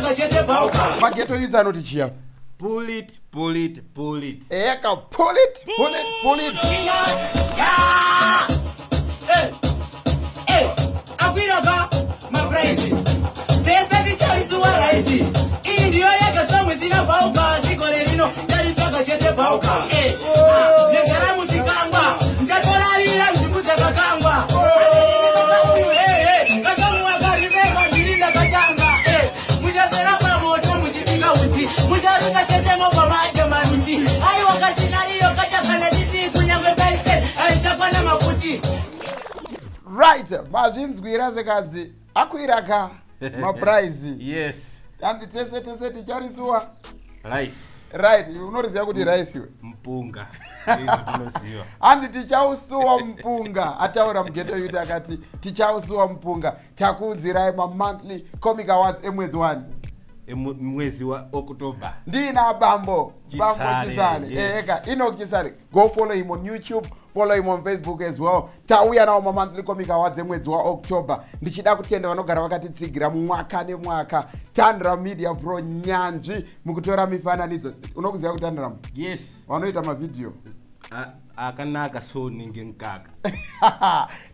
Ndalitsvaga chete bauka. Maghetto youth anoti chiya? Pull it, pull it, pull it. Eka, pull it, pull it, pull it. Akwiraka maprice, tese ticharisuwa raisi. Iyi ndiyo yega song isina bauka. Zigore rino ndalitsvaga chete bauka. Ndegara muchikangwa, ndichatorarira nzvimbo dzakakangwa. Kasangu wakariveka, ndiri ndakatanga. Muchasera pamoto muchipinga utsi, mucharuka chete mobva madya marutsi. Aiwa, kasinariyo kachakana titi, kunyange paise aichakwana maputi. Right, mazvinzwira zvekanzi akwiraka maprice. Hanzi tese tese ticharisuwa Rice. Right, unoriziva kuti rice iwe? Mpunga. Izvo tinoziva. Hanzi tichausuwa mupunga. Ataura mughetto youth akati tichausuwa mupunga. Takuunzirai mamonthly comic awards emwedzi 1. Mwedzi waOctober. Ndina bambo bambo Chisale, Chisale. Yes. Eka, Enoch Chisale, go follow him on YouTube, follow him on Facebook as well. Tauya nawo mamonthly comic awards emwedzi waOctober. Ndichida kutenda vanogara vakatitsigira mwaka nemwaka, Tandra Media Pro, nyanzvi mukutora mifananidzo. Unokuziva kuTandram? Yes. Vanoita mavhidhiyo Akanaka, so ninge mukaka.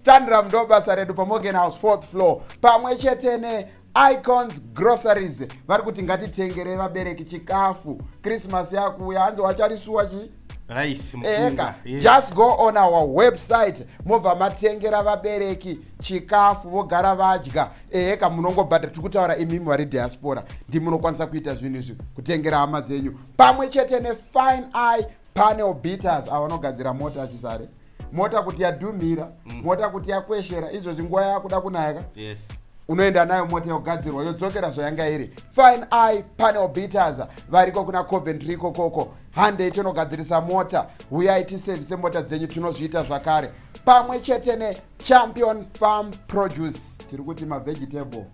Tandram ndo basa redu paMorgan House, fourth floor, pamwe chete neIcons Groceries. Vari kuti ngatitengere vabereki chikafu, Christmas yakuuya. Hanzi wacharisuwa chi? Rice. Eka. Mpunga, yes. Just go on our website, mobva matengera vabereki chikafu, vogara vadya. Eka, munongobhadhara. Tiri kutaura imimi vari diaspora, ndimunokwanisa kuita zvinhu izvi, kutengera hama dzenyu. Pamwe chete neFine Eye Panel Beaters, ava vanogadzira mota. Chisare, mota kuti yadhumira, mota kuti yakweshera, izvozvi nguva yakuda kunaya, unoenda nayo mota yogadzirwa, yodzokera zvayanga iri. Fine Eye Panel Beaters variko kuna Coventry ikokoko. Handei tinogadzirisa mota, uyai tisevhise mota dzenyu, tinozviita zvakare. Pamwe chete neChampion Farm Produce, tiri kuti mavegetable,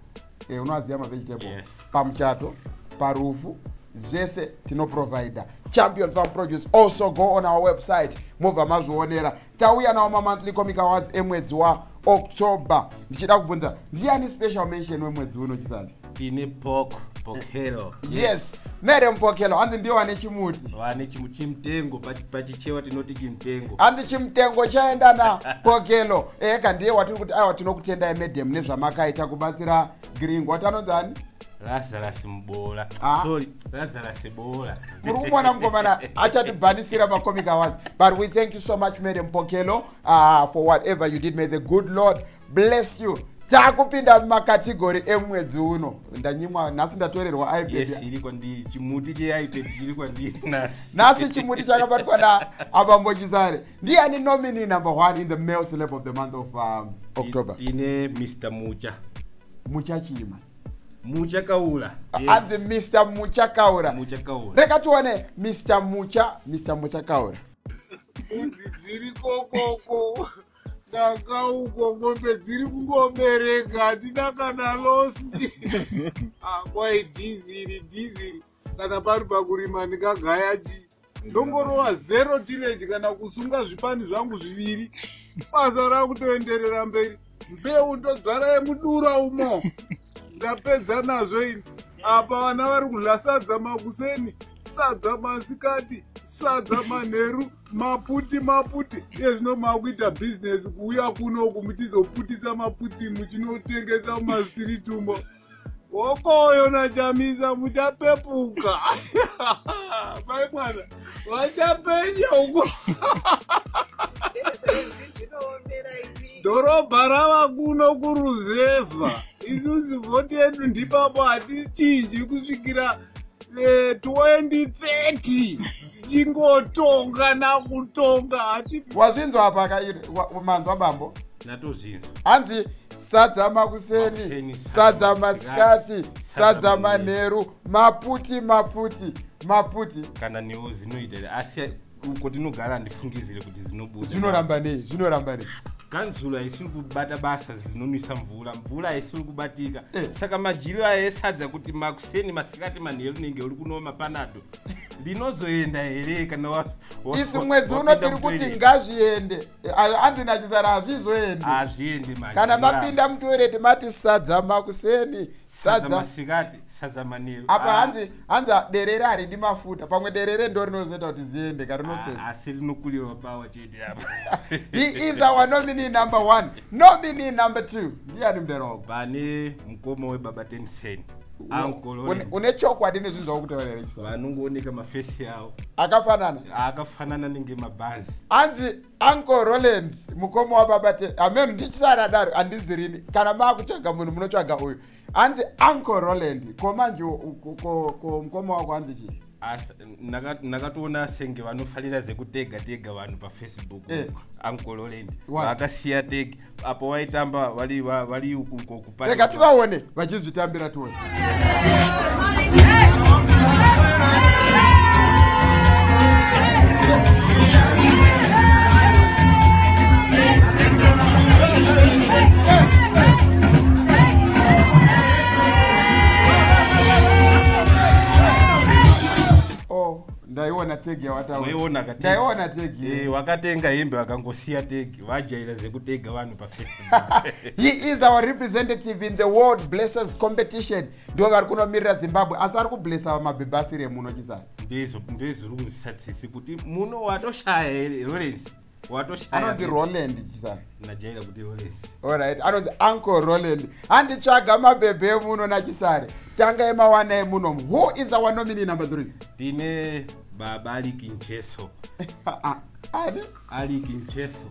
unoaziva mavegetable? Yes. Pamuchato, parufu, zvese tinoprovida. Champion Farm Produce, also go on our website, mobva mazvionera. Tauya nawo mamonthly comic awards emwedzi waOctober. Ndichida kubvunza, ndiani special mention wemwedzi uno, Chisale? Tine Pok Pokelo. Yes, Mere Mpokelo, hanzi ndiyo wane chimuti. Vane chimutengo, pachichewa tinoti chimutengo. Hanzi chimutengo chaenda naPokelo. Eka, ndiye watiri kuti aiwa, tinokutendai madam nezvamakaita kubatsira Gringo. Wati anonzani? Lazarus Mubola. Ah. Sorry, Lazarus Bola. Muri kumuona mukomana achatibhanisira macomic awards, but we thank you so much, Madam Pokelo, for whatever you did. May the good Lord bless you. Takupinda mumacategory emwedzi uno. Ndanyimwa nhasi, ndatorerwa iPad. Yes, iri kwandiri, chimuti cheipad chiri kwandiri nhasi. Nhasi chimuti chakabatwa naabambo Chisare. Ndiani nominee number one in the male celeb of the month of October? Tine Mr Mucha. Muchachima? Muchakaura. Hanzi Mr Muchakaura. Muchakaura. Reka tione Mr Mucha, Mr Muchakaura. Mbudzi dziri kokoko, ndakauko, mombe dziri kungobereka, handina kana loss. Kwai dhiziri, dhiziri, kana pari pakurima ndingagaya chi? Ndongorova zero tillage kana kusunga zvipani zvangu zviviri, basa rakutoenderera mberi. Mbeu ndodzvara yemudura umo, ndapedza nazvo ini. Apa vana vari kudya sadza makuseni, sadza masikati, sadza manheru, maputi maputi. Iye zvino makuita bhizinesi kuuya kunoku muchizoputisa maputi, muchinotengesa mumastreet umo. Wokoyo naChamisa muchapepuka, mai mwana vachapenya uko. Dhorobha rava kuno kuruzevha, isusu vhoti yedu ndipapo, hatichinji kusvikira 2030, tichingotonga nakutonga hati. Wazvinzwa apa manzwa bambo? Natozvinzwa. Hanzi sadza makuseni, Makuseni, sadza masikati, sadza sadza manheru, maputi maputi maputi. Kana newo zinoita here? Asi uko tinogara handifungidzire kuti zinobuda. Zvinoramba nei? Zvinoramba nei? Kanzuro haisiri kubata basa, zinonwisa mvura, mvura haisiri kubatika. Eh. Saka madyiro aya esadza kuti makuseni, masikati, manheru, nenge uri kunwa mapanado, ndinozoenda here kana Isi mwedzi uno wapinda tiri kuti mutoilet? ngazviende. Hanzi naChisara hazvizoendi. Hazviendi manje. Kana zvinoramba. mapinda mutoilet mati sadza makuseni, Sadza masikati, sadza manheru. Apa hanzi derere haridi mafuta. Pamwe derere ndo rinozoita kuti ziende karinotsvera. Asi rinokulirwa pawa chete apa. He is our nominee number 1. Nominee number 2 ndiani mudara wangu? Pane mukoma webaba Tensen. Une chokwadi nezvinhu zvakutaura here Chisari? Vanongooneka mafesi avo akafanana, akafanana nenge mabhazi. Anzi Uncle Roland mukoma wababa Amen, ndichisara daro handizirini. Kana maakutsvaga munhu munotsvaga uyu. Anzi Uncle Roland. Ko manje ko mukoma wako anzi chii? Ndakatoona senge vanofanira zekutega tega vanhu paFacebook. Uncle Roland vakasiya teg apo vaitamba vari uko kupati. Rega tivaone vachizvitambira tione. Ndaiona tegi yawataura. Ndaiona tegi. Wakatenga hembe vakangosiya tegi, vajaira zekutega vanhu paFacebook. He is our representative in the World Blessers Competition. Ndo vari kunomirira Zimbabwe, asi ari kublessa mabhebhasiri emuno Chisari. Ndezviri kunzwisisa kuti muno watoshaya here Lawrence. Watoshaya. Anonzi Roland Chisari. Najaira kuti Lawrence. All right, anonzi Uncle Roland. Handitsvaga mabhebhe emuno naChisari. Tanga emawana emuno. Who is our nominee number 3? Tine Baba Alikincheso. Ani? Alikincheso.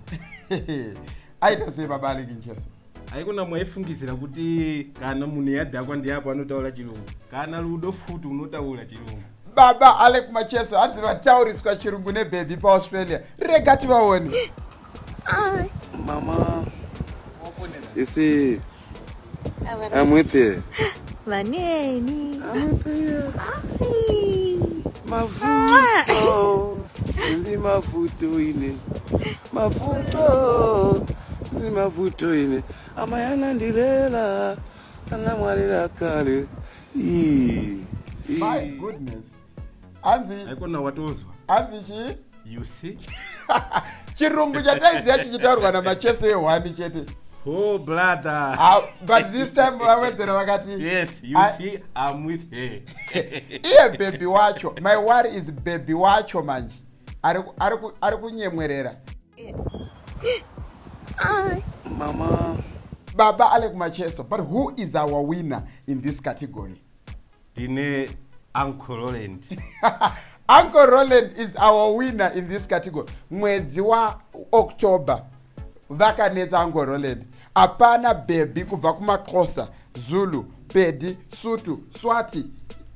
Aita sei Baba Alikincheso? Aikona mwaifungidzira kuti kana munhu yadhakwa ndiapo anotaura chirungu. Kana rudo futi unotaura chirungu. Baba Alec Macheso hanzi vatauriswa chirungu nebhebhi paAustralia. Rega tivaone. Mama. You see, I'm with you. Vaneni. I'm with you. Mavuto, ndi mavuto ine. Mavuto, ndi mavuto ine. Amayana ndilela, anamwalira kale. My goodness. Anzi. Aikona watozwa. Anzi chi? You see? Chirungu chataiziya chichitaurwa naMacheso ehwani chete. Oh, brother. But this time vawedzera vakati yes, you see, I'm with her. Iye baby wacho. My worry is baby wacho manje. Ari kunyemwerera. Mama. Baba Alec Macheso, but who is our winner in this category? Tine Uncle Roland. Uncle Roland is our winner in this category. Mwedzi wa October vakanetsa Uncle Roland. Apana baby kubva kumaXhosa, Zulu, Pedi, Sutu, Swati.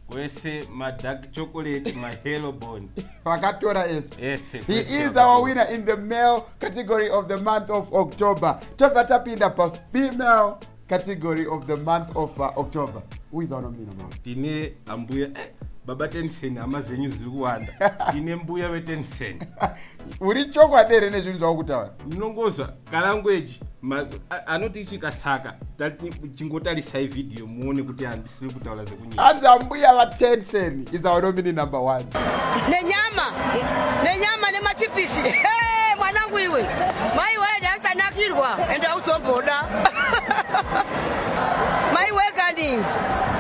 Kwese madark chocolate, mahelobon. Vakatora ese. He is our winner in the male category of the month of October. Tobva tapinda pa female category of the month of October. Who is our nominee number? Tine ambuya Baba Tensen, hama dzenyu dziri kuwanda. Tine mbuya veTensen. Uri chokwadi here nezvinhu zvakutaura? Ndinongozwa kalanguage anoti chikasaka chingotarisai video muone kuti handisiri kutaura zvekunyika. Hanzi ambuya vaTensen is our nominee number 1. Nenyama, nenyama nemachipisi. Hey, mwanangu iwe. Mai wewe asanakirwa ende auzomboda. Mai wewe kani.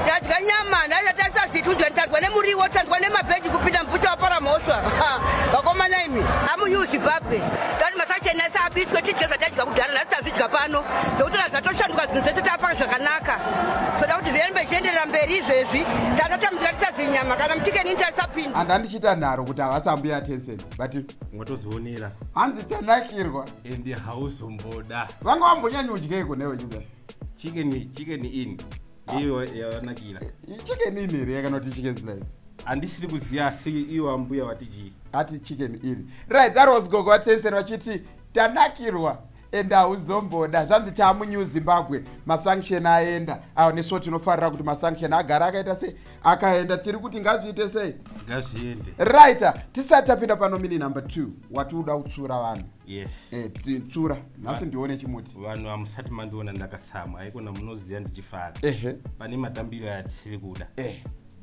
Tadya nyama nachatasazitudya tadya nemuriwo tadya nemabheji kupinda mbuta waparamhosva. Vakomana imi amunew Zimbabwe tati masachenesa abiswe tidye zvatadya kudhara nhasi tazvidya pano nekuti zvatoshanduka zvinhu zvese tapaka zvakanaka. Toda kuti zvirambe zvichienderera mberi izvezvi tatotambudzika tisazinyama kana muchikenini tatisapinda. Handi handichiita nharo kuti havasi ambuya Tensen but mwatozionera hanzi tanakirwa ende hauzomboda. Vanga vambonyanyodyeiko newe Chinzai? Chicken in ndiyo yavanakira. Chicken in here yakanoti chicken slice. Handisiri kuziva asi iwo ambuya vati chii. Ati chicken in. Right, that was Gogo vaTensen vachiti tanakirwa ende hauzomboda. Zvanzi taamunew Zimbabwe, masanction aenda. Awo nesuwo tinofarira kuti masanction agara akaita sei akaenda. Tiri kuti ngazviite sei, ngazviende. Right, tisati tapinda panomini number 2 wati uda kutsura vanhu. Yes. Tsura nhasi ndione chimuti. Vanhu hamusati mandiona ndakatsamwa, aikona munoziva ndichifara. Pane matambiro atisiri kuda.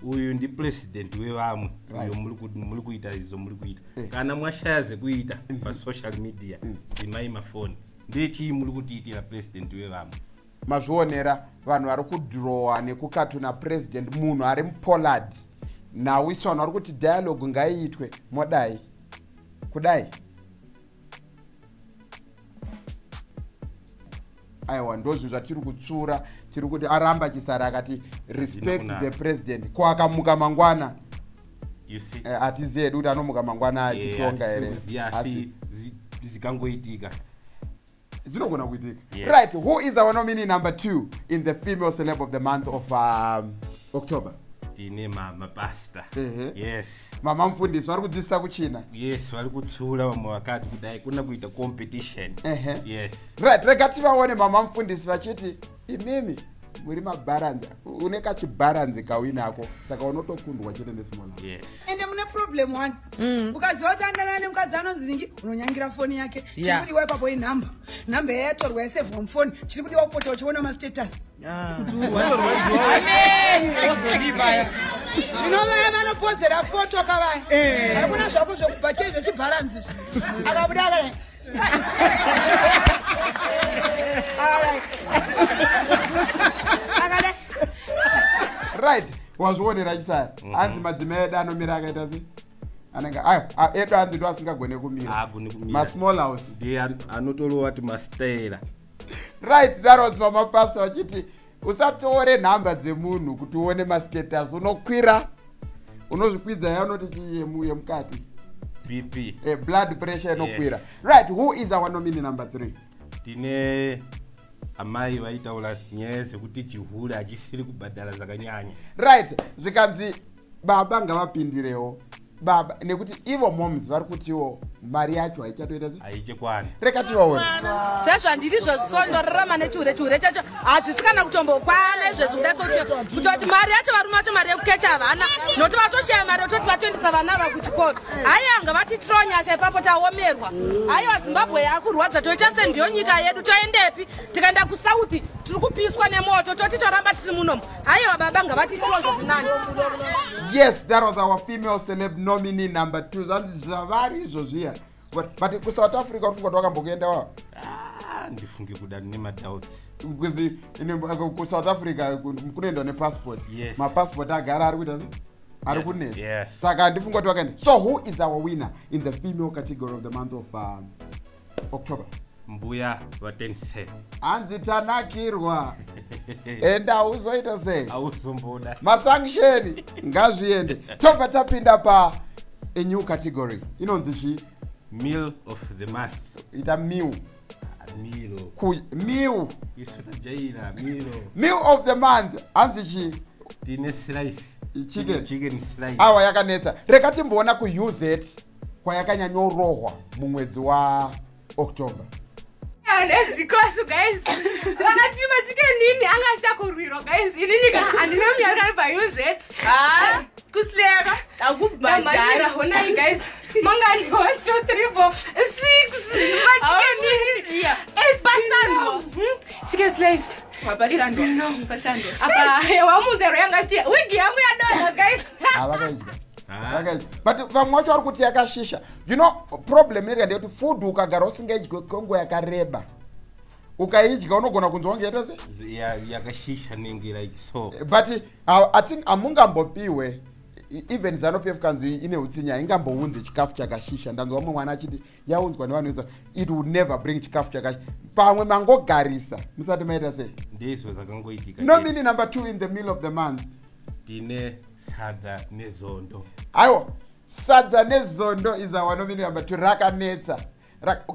Uyu ndi president wevamwe uyo muri kuita izvo muri kuita. Kana mwashaya zvekuita pasocial media, dzimai mafoni. Ndechii muri kutiitira president wevamwe? Mazvionera vanhu vari kudhirowa nekukatuna president, munhu ari muPollard nawisi. Vanhu vari kuti dialogue ngaiitwe. Modai kudai? Aiwa, ndo zvinhu zvatiri kutsura. Tiri kuti aramba chisara akati respect the president. Ko akamuka mangwana? You see? Hatizivi hedu kuti anomuka mangwana achitonga here. Hatisi kuziva, asi zikangoitika. Zvinogona kuitika. Yes. Right, who is our nominee number 2 in the female celeb of the month of October? Tine mapasta. Yes. Mama mufundisi vari kudzidzisa kuchina. Yes, vari kutsura vamwe vakati kudai kuna kuita competition. Yes. Right, rega tivaone mama mufundisi vachiti imimi muri mabharanzi, une kachibharanzi kauinako, saka unotokundwa chete nesmall. Yes. Ende mune problem one. Ukaziva kuti andanana nemukadzi anonzi ningi, unonyangira foni yake. Chiri kudiwa ipapo inhamba, nhamba yayatorwa yasevhwa mufoni. Chiri kudiwa kupota uchiona mastatus. Zvino vaya vanopozera foto kavaya, hakuna zvako zvekubva chei zvechibharanzi izvi. Akabuda akadai. Alright. Akadai. Right, wazvionera chisara. Hanzi madzimai edu anomira akaita sei? Anenge ayo edu hanzi ndo asingagone kumira. Haagoni kumira. Masmall house. Ndiye anotorova ti mastera. Right, that was mama pastor vachiti usatore nhamba dzemunhu kuti uone mastatus. Unokwira, unozvikwidza yaunoti chii yemukati? BP. Blood pressure inokwira. Yes. Right, who is our nominee number 3? Tine amai vaitaura nyaya dzekuti chihure hachisiri kubhadhara zvakanyanya. Right, zvikanzi baba ngavapindirewo baba, nekuti ivo moms vari kutiwo mari yacho haichatoita sei? Haichekwani. Reka tivaone. Sezvandiri izvozvi, ndorarama nechihure. Chihure chacho hazvisi kana kutombokwana izvezvi. Kuda sekuti kutoti mari yacho, varume vacho mari yekukecha havana, nokuti vatoshaya mari yekutoti vatoendesa vana ava kuchikoro. Haiwa, ngavatitirawo nyasha ipapo, taomerwa. Haiwa, Zimbabwe yakurwadza, toita sendiyo nyika yedu, toendepi? Tikaenda kuSouth tiri kupiswa nemoto, toti toramba tiri munomu. Haiwa, baba ngavatitirawo zvirinani. Yes, that was our female celeb nominee number 2. Zvavari izvo zviya. But kuSouth Africa uri kungoti wakambokuenda wa? Ah, ndifunge kuda nemadoubts. Kuzi kuSouth Africa kunoendwa nepassport. Yes. Mapassport agara ari kuita sei? Ari kunetsa. Yes. Saka handifunga kuti wakaenda. So who is our winner in the female category of the month of October? Mbuya vatensen. Hanzi tanakirwa, enda uzoita sei? Auzomboda. Masanction ngazviende. Tobva tapinda pa a new category inonzi chii? Meal of the month. Ita meal. Miro. Ku meal. Isu tajaira miro. Meal of the month hanzi chii? Tine slice. Chicken. Chicken slice. Awa, yakanetsa. Reka timboona kuUZ kwayakanyanyorohwa mumwedzi waOctober. Nezikosu guys, vakati machicken inn anga achakurwirwa guys. Inini ka handina muyarari paUZ. Kusileka akubhadhara. Honai guys, mangani? 1 2 3 4 6 machicken inn. Pashandwa. Chicken slice. Wapashandwa. It's been long. Pashandwa. Apa wamunzero yanga chiya wigi yangu yadonha guys. Havakaidya, vakaidya, but vamwe vacho vari kuti yakashisha. You know, problem inoita ndeyekuti food ukagara usingaidyi kwenguva yakareba, ukaidya unogona kunzwa kunge yaita sei? Yakashisha nenge like so. But I think hamungambopiwe, even ZANU PF kanzi ine utsinye haingambounzi chikafu chakashisha. Ndanzwa mumwe mwana achiti yaunzwa nevanhu vesa. It would never bring chikafu chakashisha. Pamwe mangogarisa musati maita sei. Ndizvo zvakangoitika. Nominee number 2 in the meal of the month. Tine sadza nezondo. Aiwa, sadza nezondo is our nominee number 2. Rakanetsa.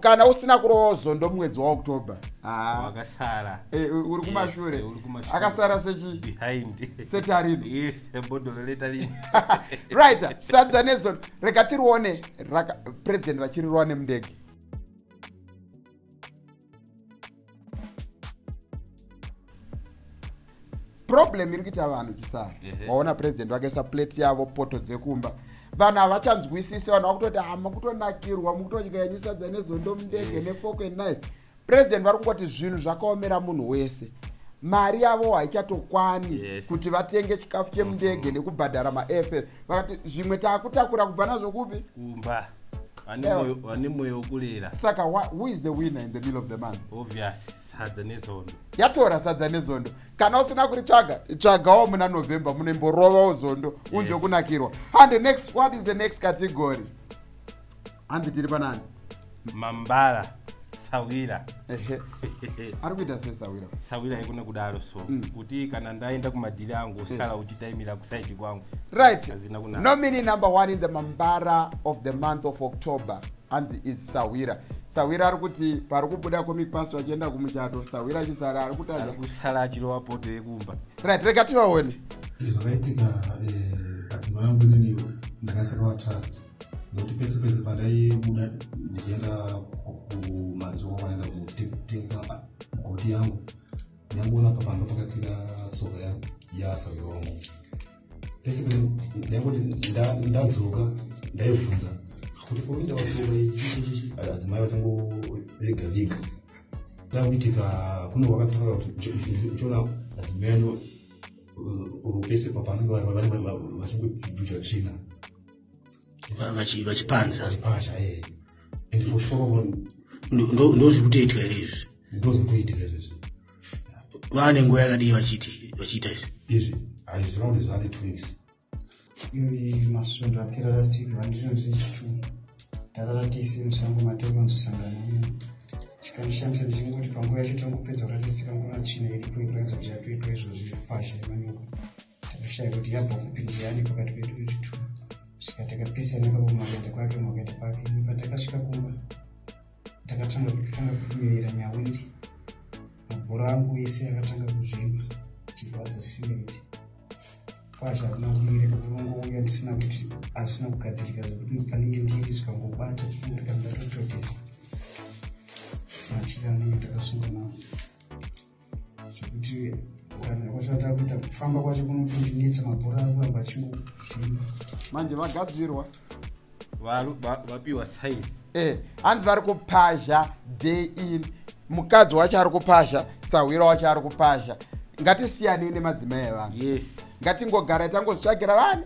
Kana usina kurova zondo mumwedzi waOctober, Wakasara. Uri kumashure. Yes, uri kumashure. Akasara sechi Behind. Setarino. Yes, sebhodhoro retarino. Right, sadza nezondo, rega tirione president vachirirwa nemundege. Problem iri kuita vanhu chisara, waona president vakaisa plate yavo, poto dzekumba, vanhu havachanzwisisi. Vanhu vakutoti hama kutonakirwa, mukutodya yenyu sadza nezondo mundege nefork and knife. President vari kungoti zvinhu zvakaomera munhu wese, mari yavo haichatokwanyi kuti vatenge chikafu chemundege nekubhadhara maFS. Vakati zvimwe taakutakura kubva nazvo kupi? Kumba. Vane mwoyo wekurera. Saka who is the winner in the middle of the month? Obvious, Sadza neZondo. Yatora Sadza neZondo. Kana usina kuritsvaga, tsvagawo muna November, munomborovawo zondo unzwe kunakirwa. And the next, what is the next category? Hanzi tiri panani? Mambara Sawira. Ehe, ari kuita sei Sawira? Sawira haikona kudaro, so kuti kana ndaenda kumadhiri angu, usara uchitaimira kusaidi kwangu. Right. Hazina kunaka. Nominee number one in the mambara of the month of October and is Sawira. Sawira ari kuti pari kubuda Comic Pastor achienda kumuchato, Sawira achisara ari kutadza. Kusara achirova poto yekumba. Right, rega tivaone. Zvakaitika, padzimai yangu inini ndakasaka trust, nokuti pese pese pandaibuda ndichienda kumanzoko kwanaenda kutengesa mugoti yangu, ndangoona papamba pakatsika tsoka yasawira wangu. Pese pese ndaingoti ndadzoka, ndaibvunza kuti koinda watsoka ichichichi, adzimai vatangovega vega. Takuitika kuno kwakatsaka kuti ndichiona adzimai ano pese papanenge vachingojuja tsvina. Vachipanza. Vachipasha, and for sure. Ndo zviri kutoitika here izvi? Ndo zviri kutoitika izvezvi. Vane nguva yakadii vachiita izvi? Izvi haizvina kuti zvane 2 weeks. Iyo masvondo apera, last week, vandino ndiri chitu, ndarara tese musango mataiwanzosangana. Chikandishamisa ndichingoti panguva yacho tangopedza kuratisi, tikangoona tsvina iripo ikuratidza kuti yatoitwa izvozvi, pasha yemanyoka. Takashaya kuti yabva kupi, ndiani pakati pedu vechitu. Svika takapesana ipapo, makaenda kwake, makaenda kwake. Patakasvika kumba, takatanga kutanga kutoyera nyawiri. Mabhora angu ese akatanga kuzvimba, chirwadza simendi. Kwazvo hakuna kuire pakunongouya ndisina kuti asina kugadzirika, zvekuti panenge ndiri zvikangobata, tinongoti kana ndatototesa machira anenge ndakasunga nawo, zvekuti vanhu kwacho kuita kufamba kwacho kunotondinetsa, mabhora ari kuramba achingozvimba. Manje vagadzirwa. Vapiwa size. Hanzi vari kupazha day in, mukadzi wacho ari kupazha, sahwira wacho ari kupazha. Ngatisiyanei nemadzimai evanhu. Ngatingogara tangozvitsvagira vani.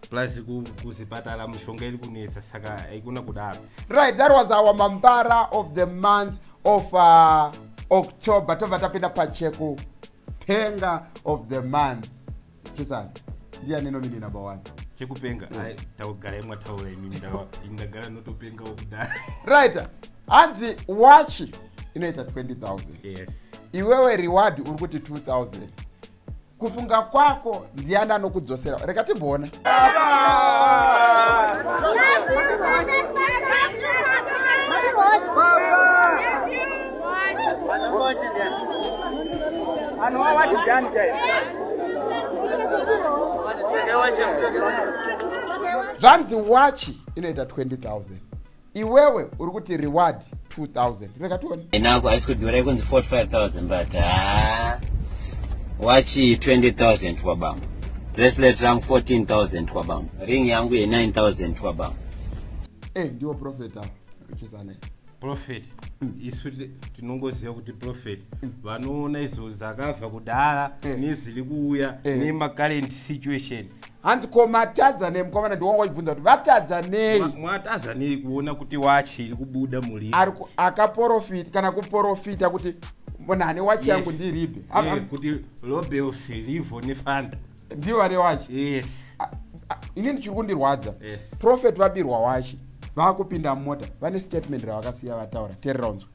Plus kuzvipatara mishonga iri kunetsa, saka haikona kudaro. Right, that was our mambara of the month of October. Tobva tapinda pachekupenga of the month. Chisani, ndiani nominee number one? Chekupenga? Ai, taugara mwataura imimi, ini ndagara notopengawo kudhara. Right, hanzi wachi inoita 20,000. Iwewe reward uri kuti 2000. Kufunga kwako, ndiani anokudzosera? Rega timboona. Zvanzi wachi inoita 20,000, iwewe uri kuti reward 2000. Rega tione. Inako haisi kudhura, ikunzi 45,000, but ha, wachi 20,000 kwabambo, bracelet rangu 14,000 kwabambo, ring yangu ye9,000 kwabambo. Ndiwo prophet ava, chisane. Prophet, isu tinongoziva kuti prophet vanoona izvo zvakabva kudhara nezviri kuuya nemacurrent situation. Hanzi ko matadza nei, mukomana? Ndiwanga uchibvunza kuti vatadza nei. Mwatadza nei kuona kuti wachi iri kubuda mulist? Ari akaprofita kana kuprofita kuti nani wachi yangu ndiribe. Kuti Lobels, Livo neFanta. Ndivo vane wachi. Ini ndichiri kundirwadza, prophet vabirwa wachi, vaakupinda mumota, vane statement ravakasiya vataura. Teerera unzwa.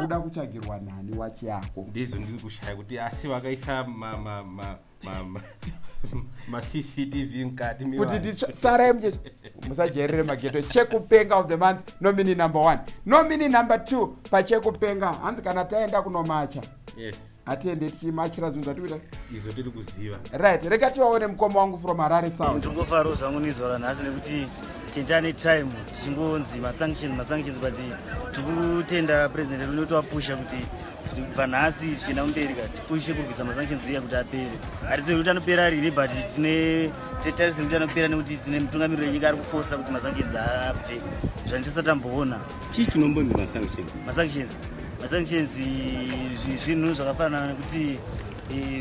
Kuda kutsvagirwa nani wachi yako? Ndizvo ndiri kushaya kuti asi vakaisa maCCTV mukati. Kuti sarai muche musajairire mageto. Chekupenga of the month, nominee number one. Nominee number two pachekupenga, hanzi kana taenda kunomacha, hatiende tichimachira zvinhu zvatikuita. Izvo tiri kuziva. Right, rega tivaone mukoma wangu from Harare South. Ndingofarawo zvangu nezuva ranhasi, nekuti tenda time tichingonzi masanctions, masanctions, but tiri kutenda president edu nekuti vapusha kuti kubva nhasi zvichienda kumberi ka tipushe kurwisa masanctions iya kuti apere. Hatisi kuti anopera rini, but tine tarisiri kuti anopera, nekuti tine mutungamiriri wenyika ari kufosa kuti masanctions abve, zvantisati tamboona. Chii chinombonzi masanctions? Masanctions zvinhu zvakafanana nekuti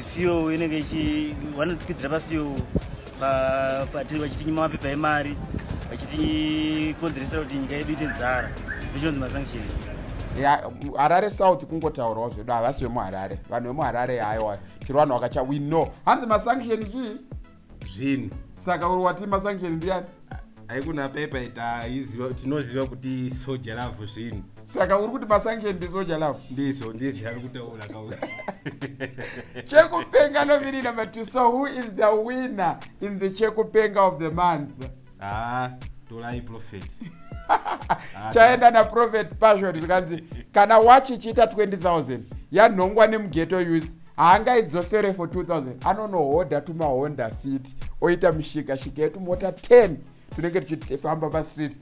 fuel inenge ichi vanokwidzira pafuel. Vachitinyima mapepa emari, vachitikonzeresera kuti nyika yedu ite nzara. Ndochinonzi masanctions. Ya, Harare South kungotaurawo zvedu, havasi vemuHarare. Vanhu vemuHarare, haiwa, tiri vanhu vakacha, we know. Hanzi masanction chii? Zvinhu. Saka uri wati masanction ndiani? Haikuna pepa taiziva, tinoziva kuti Soul Jah Love zvinhu. Saka uri kuti masanction ndiSoul Jah Love? Ndizvo, ndizvo ari kutaura kau. Chekupenga nominee number two. So who is the winner in the Chekupenga of the month? Ah, torai Prophet. Chaenda naProphet Passion. Zvikanzi kana wachi ichiita 20,000 yanhongwa nemughetto youth, haangaidzosere for 2000, anonohodha tumaHonda Fit, oita mishika shika yetumota 10 tunenge tuchifamba pastreet.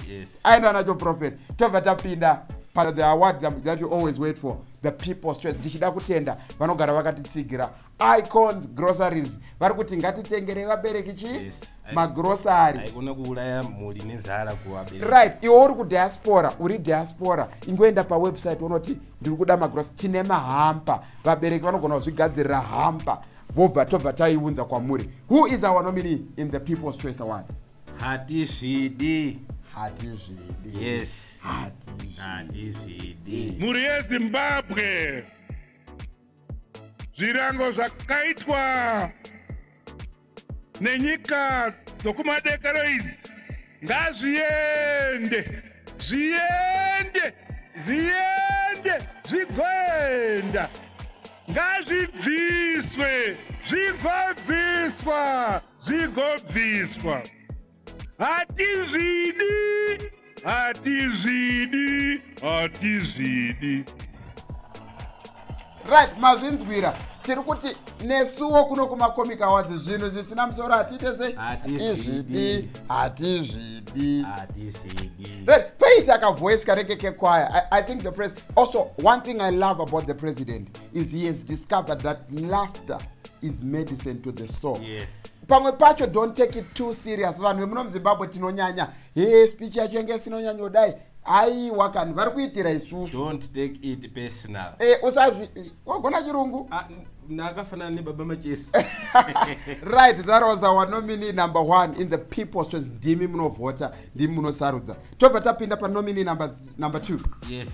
Aenda nacho Prophet. Tobva tapinda pa the award that you always wait for, the People's Choice. Ndichida kutenda vanogara vakatitsigira, Icons Groceries. Vari kuti ngatitengerei vabereki chi magrosari. Haikona kuuraya mhuri nenzara kuvabereki. Right, iwe uri kudiaspora, uri diaspora, ingoenda pawebsite unoti ndiri kuda magrocery. Tine mahamper, vabereki vanogona kuzvigadzirira hamper, vobva tobva taiunza kwamuri. Who is our nominee in the People's Choice Award? Hatizvidi. Hatizvidi. Yes, hatizvidi. Mhuri yeZimbabwe, zvirango zvakaitwa nenyika dzokumadekero idzi ngazviende, zviende, zviende, zvigoenda. Ngazvibviswe, zvigobviswa, zvigobviswa. Hatizvidi, hatizvidi, hatizvidi. Right, mazvinzwira. Tiri kuti nesuwo kuno kumaComic Awards, zvinhu zvisina musoro hatiite sei? Hatizvidi, hatizvidi. Hatizvidi. Right, paita kavoice kanenge kekwaya. I think the press also, one thing I love about the president is he has discovered that laughter is medicine to the soul. Pamwe pacho don't take it too serious. Vanhu vemuno muZimbabwe tinonyanya, he, speech yacho yange isinonyanyodai. Aiwa kani, vari kuitira isusu. Don't take it personal. E, usazvi wagona chirungu. Ndakafanana nebaba Machesi. Right, that was our nominee number one in the People's Choice. Ndimi munovhota, ndimi munosarudza. Tobva tapinda panominee number two. Yes.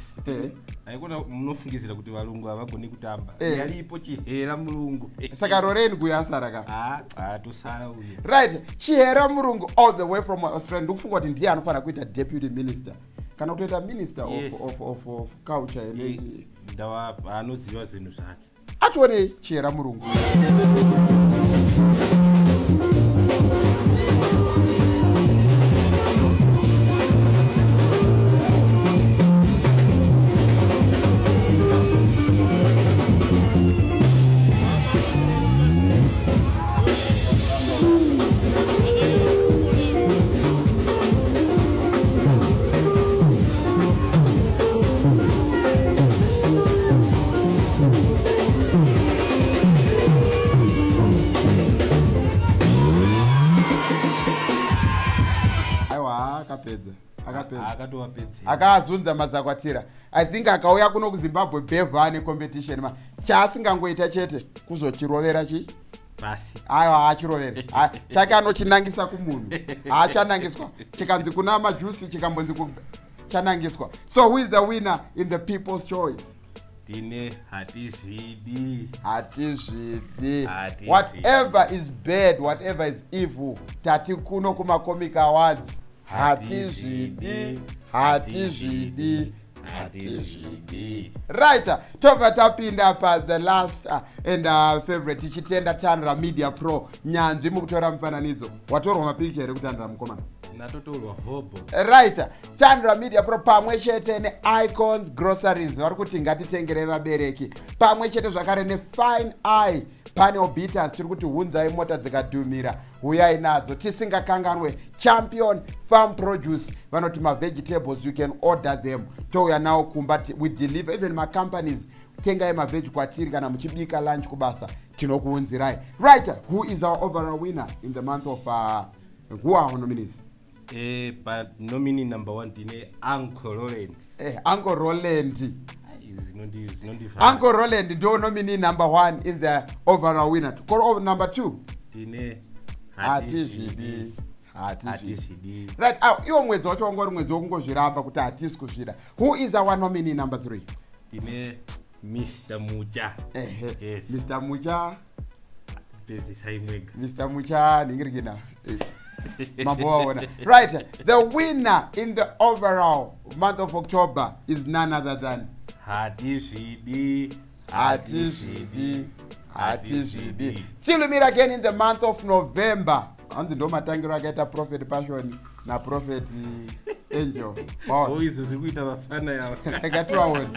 Haikona munofungidzira kuti varungu havagoni kutamba. Yaripo Chihera Murungu. Saka Lorraine Guyo asara ka? Ah, tosara uyo. Right, Chihera Murungu, all the way from Australia. Ndikufunga kuti ndiye anofanira kuita deputy minister kana kutoita minister of culture. Ndawa anoziva zvinhu zvake. Ationei Chihera Murungu. Aiwa, akapedza, akapedza. Akatovapedzera. Akazunza madzakwatira. I think akauya kuno kuZimbabwe bhevha ane competition ma chaasingangoita chete kuzochirovera chi pasi. Aiwa, achirovere chake anochinangisa kumunhu, haachanangiswa. Chikanzi kuna majusi, chikambonzi chanangiswa. So who is the winner in the People's Choice? Tine Hatizvidi. Hatizvidi. Hatizvidi. Whatever is bad, whatever is evil, tati kuno kumaComic Awards, hatizvidi, hatizvidi, hatizvidi. Right, tobva tapinda pa the last and favorite, tichitenda Tanra Media Pro, nyanzvi mukutora mufananidzo. Watorwa mapikicha here kuTanra, mukomana? Ndatotorwa hobo. Right, Tanra Media Pro pamwe chete neIcons Groceries vari kuti ngatitengere vabereki, pamwe chete zvakare neFine Eye Panel Beaters. Tiri kuti hunzai mota dzikadhumira, huyai nadzo. Tisingakanganwe Champion Farm Produce, vanoti mavegetables, you can order them, touya nawo kumba. We deliver, even macompanies, tengai maveg kwatiri. Kana muchibika lunch kubasa, tinokuunzirai. Right, who is our overall winner in the month of who are our nominees? Pa nominee number one tine Uncle Roland. Uncle Roland. Zinondivhara. Uncle Roland ndo nominee number one in the overall winner. Call over number two. Tine Hatizvidi, hatizvidi. Right, ah, iwo mwedzi wacho wanga uri mwedzi wokungozviramba kuti hatisi kuzvida. Who is our nominee number 3? Tine Mr Mucha. Ehe. Yes. Mr Mucha. Pedzisai mwega. Mr Mucha ningirikina. Mambo waona. Right, the winner in the overall month of October is none other than Hatizvidi, hatizvidi, hatizvidi. Till we meet again in the month of November. Hanzi ndo matangiro akaita Prophet Passion naProphet Angel. Oh, izvo zviri kuita vafana yava. Rega tivaone.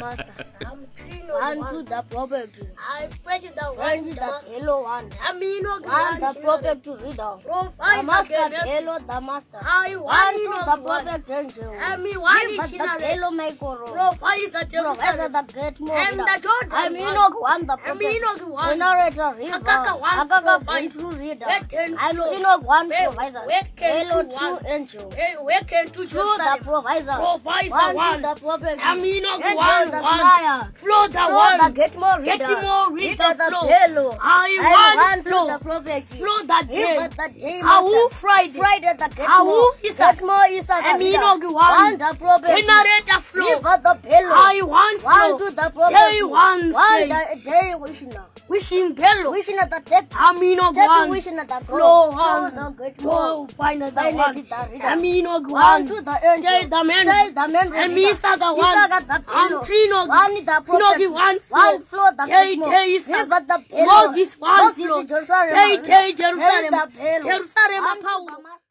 Unto the property. I fetch the One the yellow one. Amino One the prophet to read out. The master yellow the master. I One to the prophet angel. Ami one Give the yellow Michael. Provisor Provisor the great And more. the Jordan Amino one the prophet. Amino one. Generator river. Akaka one Akaka provides. breakthrough reader. Weken I'm flow. Enoch one We- provisor. Weken Yellow to true one. angel. Weken to True the Jerusalem. provisor. Provisor One one. to the prophet. Amino Angel one the one. Slayer. Flow the Flow one. the get more reader. Get more reader Reader the flow. bellow. I And want one flow. to the prophet. Flow the day. River the day Awu master. Friday. Friday the get Awu more. Isaac. Get more Isaac. Amino one. One the prophet. Generator flow. River the bellow. I want flow. One to the prophet. Day one One say. the day wishing. Wishing bellow. Wishing at the tip. Amino Tip one. wishing at the Flow flow. one. The great Flow more. find the Find one. the reader. Amino One one. to the angel. Tell the man. Tell the man. And Isa the one. Isaac the I'm pillow. Trino. One the prophet. Trino one flow. One flow the J great more. J Isaac. River the pillow. Moses one Moses flow. Jerusalem. J J Jerusalem. Tell the pillow. Jerusalem One to power. the master.